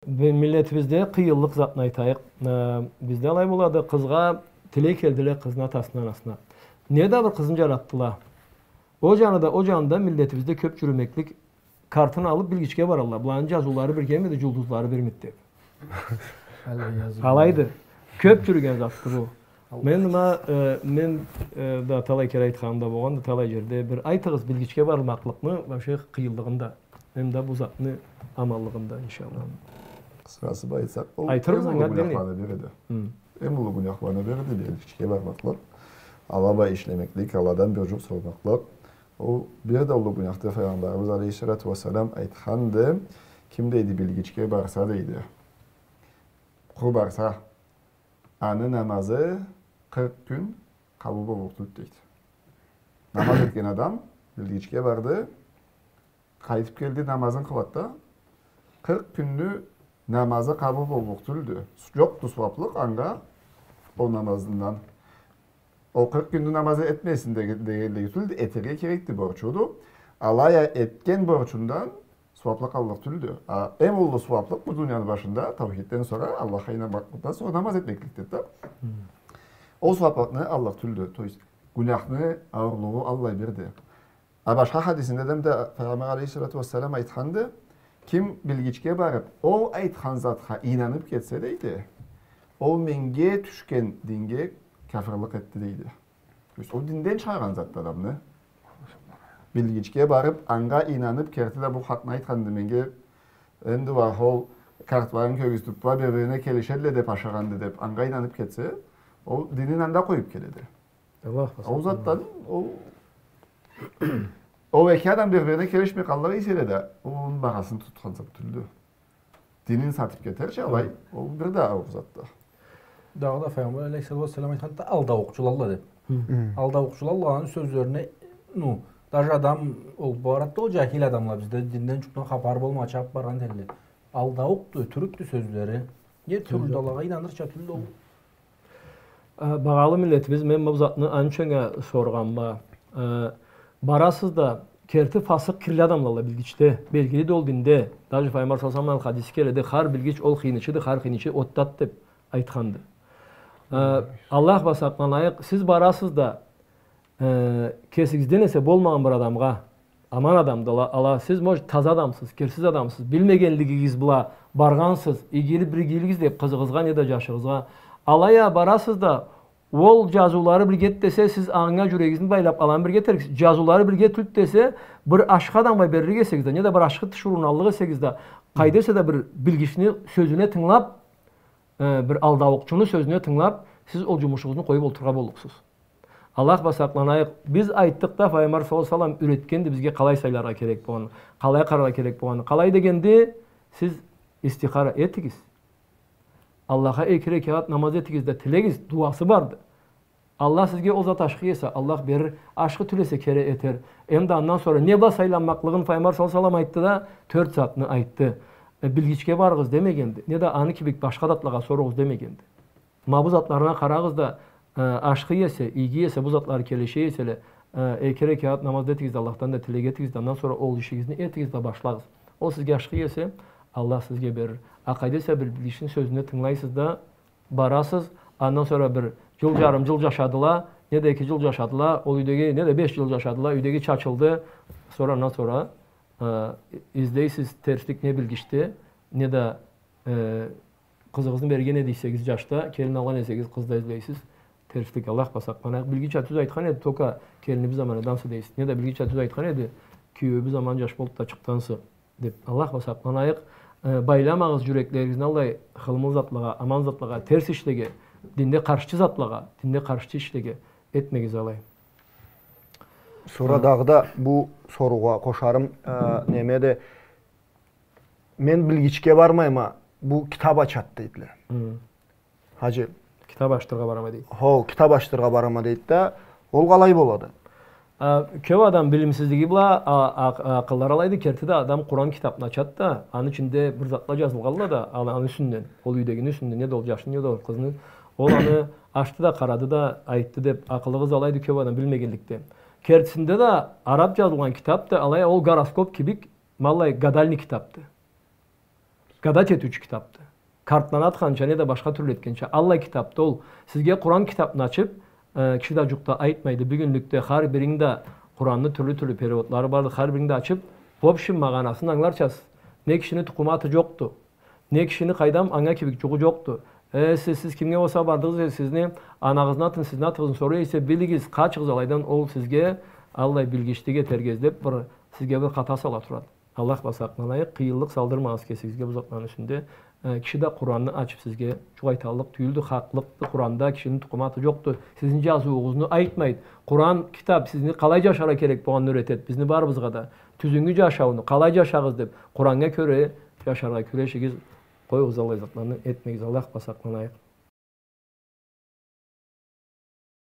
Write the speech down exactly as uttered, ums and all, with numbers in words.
Бу миллетибизде къыйынлыкъ затны айтайыкъ. Э, бизде алай болады, къызгъа тилей келдиле, къызны атасына, анасына. Не да бир къызны джаратдыла. Ол джаны да, ол джаны да миллетибизде кёб джюрюмеклик, картын алыб билгичге баралла. Буланы джазыулары бир кемиди, джулдузлары бирмиди деб. Алайды. Кёб джюрюген затды бу. Мен ма, э, мен, э, да талай кере айтханым да болгъанды, талай джерде бир айтыгъыз билгичге бармакълыкъны вообще къыйынлыгъын да, эм да бу затны аманлыгъын да, иншаллах. Къысхасы бла айтсакъ, ол эм уллу гюнахланы бириди. Эм уллу гюнахланы бириди билгичге бармакълыкъ. Ала бла ишлемеклик, аладан бир джукъ сормакълыкъ. Ол бир да уллу гюнахды. Файгъамбарыбыз алейхиссалату уассалам айтханды, ким, дейди, билгичге барса, дейди, къуру барса, аны намазы къыркъ кюн къабыл боллукъ тюлдю, дейди. Намаз этген адам билгичге барды, къайтыб келди, намазын къылады да, къыркъ кюнню намазы къабыл боллукъ тюлдю. Джокъду сууаблыкъ анга ол намазындан. Ол къыркъ кюнню намазы этмесин деге-, дегенлиги тюлдю, этерге керекди, борчуду. Алай а этген борчундан сууаблыкъ аллыкъ тюлдю. А эм уллу сууаблыкъ бу дунияны башында, таухидден сора, Аллахха ийнанмакълыкъдан сора намаз этмекликди да. Ол сууаблыкъны аллыкъ тюлдю. То есть, гюнахны ауурлугъу аллай бирди. А башха хадисинде да, да Файгъамбар алейхиссалату уассалам айтханды, ким билгичге барыб, ол айтхан затха ийнаныб кетсе, дейди, ол меннге тюшген динге кафырлыкъ этди, дейди. То есть, ол динден чыгъаргъан затды адамны. Билгичге барыб, анга ийнаныб, керти да бу хакъны айтханды меннге, энди уа ол картларын кёргюзтюб, бла бир-бирине келишедиле деб ашагъанды деб, анга ийнаныб кетсе, ол динин анда къоюб келеди. Аллах. Ол затдан, ол, ол эки адам бир-бирине келишмей къаллыкъ эселе да, ол аны багъасын тутхан зат тюлдю. Динин сатыб кетерча алай, ол бир да ауур затды. Дагъыда Файгъамбар алейхиссалату уассалам айтханды, алдаукъчулалла деб. Алдаукъчулалланы сёзлерине, ну, даже адам, ол барады да, ол джахил адамла, бизде динден джукъдан хапары болмай, чабыб баргъан этелле. Алдаукъду, ётюрюкдю сёзлери. Не тюрлю да алагъа ийнанырча тюлдю ол. Э, багъалы миллетибиз, мен бу затны аны ючюн соргъанма. Э, барасыз да, керти фасыкъ, кирли адамлалла билгичде, белгилиди ол динде. Даже Файгъамбар саллаллаху алейхи уа саллам хадиси келеди, хар билгич ол хыйнычыды, хар хыйнычы отдады деб айтханды. Э, Аллах бла сакъланайыкъ, сиз барасыз да, э, кесигизден эсе болмагъан бир адамгъа, аман адамды ала, ала, сиз, может, таза адамсыз, кирсиз адамсыз, билмегенлигигиз бла баргъансыз, игилик, бир игилигиз деб къызыгъызгъа неда джашыгъызгъа. Алай а барасыз да, ол джазыулары биргеди десе, сиз анга джюрегигизни байлаб, аланы бирге этериксиз. Джазыулары бирге тюлдю десе, бир ашхы адамгъа беририк эсегиз да, неда бир ашхы тиширыуну аллыкъ эсегиз да, къайда эсе да бир билгични сёзюне тынгылаб, э, бир алдаукъчуну сёзюне тынгылаб, сиз ол джумушугъузну къоюб олтурургъа боллукъсуз. Аллах бла сакъланайыкъ. Биз айтдыкъ да, Файгъамбар саллаллаху алейхи уа саллам юретгенди бизге къалай сайларгъа керек болгъанын, къалай къараргъа керек болгъанын. Къалай дегенде, сиз истихара этигиз. Аллахха эки рекат намаз этигиз да тилегиз, дуасы барды. Аллах сизге ол зат ашхы эсе, Аллах берир, ашхы тюл эсе, кери этер. Эм да андан сора не бла сайланмакълыгъын Файгъамбар саллаллаху алейхи уа саллам айтды да, тёрт затны айтды. Э, билгичге барыгъыз демегенди, неда аны кибик башха затлагъа соругъуз демегенди. Ма бу затларына къарагъыз да, э, ашхы эсе, иги эсе, бу затлары келише эселе, э, эки рекат намаз да этигиз да, Аллахдан да тилек этигиз да, андан сора ол ишигизни этигиз да башлагъыз. Ол сизге ашхы эсе, Аллах сизге берир. А къайда эсе бир билгични сёзюне тынгылайсыз да, барасыз, андан сора бир джыл джарым, джыл джашадыла, неда эки джыл джашадыла, ол юйдеги, неда беш джыл джашадыла, юйдеги чачылды, сора андан сора, э, излейсиз терслик не билгичде, неда, э, къызыгъызны берген эдик десегиз джашда, келин алгъан эсегиз, къызда излейсиз, терслик, Аллах бла сакъланайыкъ. Билгича тюз айтхан эди, только келинибиз аман адамсыз дейсиз. Неда билгича тюз айтхан эди, киеуюбюз аман джаш болуб да чыкъгъансы. Деб, Аллах бла сакъланайыкъ, э, байламагъыз джюреклеригизни аллай хылымыл затлагъа, аман затлагъа, терс ишлеге, динде къаршчы затлагъа, динде къаршчы ишлеге, этмегиз алай. Сора дагъыда бу соруугъа къошарым, э, немеди, мен билгичге бармайма, бу китаб ачады дейдиле. Хаджи. Китаб ачдыргъа барама дейди. Хо, китаб ачдыргъа барама дейди да, ол къалай болады? А, кёб адам билимсизлиги бла, а, а, акъыллары алайды, керти да адам Къуран китабны ачады да, аны ичинде бир затла джазылгъанла да, аны, аны юсюнден, ол юйдегини юсюнден, неда ол джашны, неда ол къызны, ол аны ачды да, къарады да, айтды деб, акъылыгъыз алайды кёб адам билмегенликден. Кертисинде да араб джазылгъан китаб да, алай а ол гороскоп кибик, ма аллай гадальный китабды. гадать этиучю китапды. Картланы атханча, неда башха тюрлю этгенча, аллай китапды ол. Сизге Къуран китапны ачып, э, киши да джукъ да айтмайды. Бюгюнлюкде хар биринг да Къуранны тюрлю-тюрлю переводлары барды. Хар биринг да ачып, в общем, магъанасын ангыларчасыз. Не кишини тукъуму аты джокъду. Не кишини къайдам анга кибик джугъу джокъду. Э, сиз, сиз кимге болса бардыгъыз, э, сизни анагъызны атын, сизни атыгъызны сорай эсе, билигиз, къачыгъыз алайдан, ол сизге аллай билгичлик этерге излеп, бир, сизге бир хата сала турады. Аллах бла сакъланайыкъ, къыйынлыкъ салдырмагъыз кесигизге бу затланы юсюнде. Э, киши да Къуранны ачып сизге джукъ айталлыкъ тюйюлдю, хакълыкъды, Къуранда кишини тукъуму аты джокъду. Сизни джазыуугъузну айтмайды. Къуран китап сизни къалай джашаргъа керек болгъанын юретеди бизни барыбызгъа да. Тюзюнгю джашауну, къалай джашагъыз деп, Къураннга кёре джашаргъа кюрешигиз, къоюгъуз аллай затланы этмегиз, Аллах бла сакъланайыкъ.